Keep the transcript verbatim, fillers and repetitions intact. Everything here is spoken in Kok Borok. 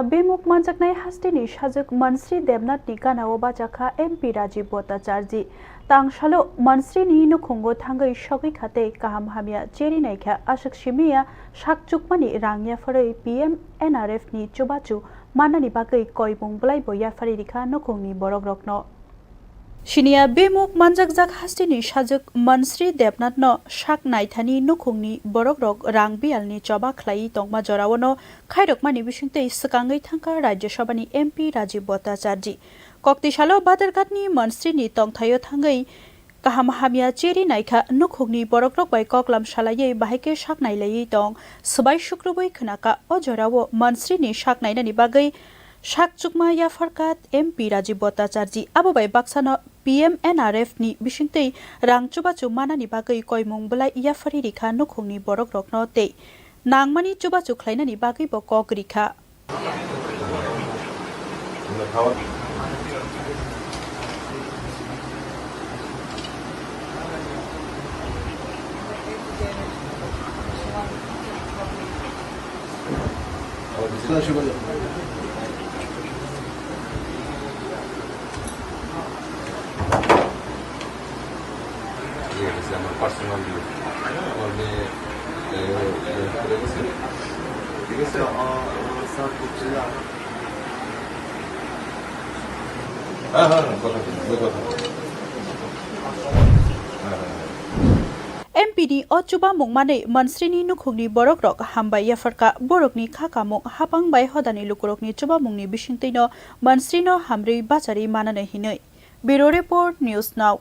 Bemuk manjaknai hasteni sajwk Mansri Debnathni ganao bachakha M P Rajiv Bhattacharjee. Tangsalo Mansrini nukhungo thangwi sogwi kha tei kaham hamya cheri naikha, aswk simiya sak chukmani rang yapharwi P M N R F ni chubachu mannani bagwi koimung bwlaibo yapharwi rikha nukhungni borokrokno. Siniya bemuk manjakjak hasteni sajwk Mansri Debnathno sak naithani nukhungni borokrok rang biyalni choba khlaiwi tongma joraono khairokmani bisingtwi swkangwi thangkha Rajya Sabhani M P Rajiv Bhattacharjee. Koktisalo Badarghatni Mansrini tongthaio thangwi kaham hamya cheri naikha nukhungni borokrok bai koklam salaiwi bahaikhe sak nailaiwi tong. Swbai sukrubwi khwnakha o jorao Mansrini sak nainani bagwi sak chukma yapharkha M P Rajiv Bhattacharjee. Abo bai baksano P M N R F ni bisingtwi rang chubachu manani bagwi koimung bwlai yapharwi rikha nukhungni borokrokno tei nangmani chubachu khlainani bagwibo kok rikha. Iya, bisa আমার personal view. আমার মেয়ে, এ, এ, করে গেছে। ঠিক আছে? হ্যাঁ, হ্যাঁ, হ্যাঁ, কথা বলুন, ওই কথা। হ্যাঁ, হ্যাঁ, হ্যাঁ। M P ni o chubamung manwi Mansrini nukhungni borokrok hambai yapharkha, borokni kha kamung hapang bai hodani lukurokni chubamungni bisingtwino Mansrino hamrwi bacharwi mananai hinwi. Bureau Report, News Now.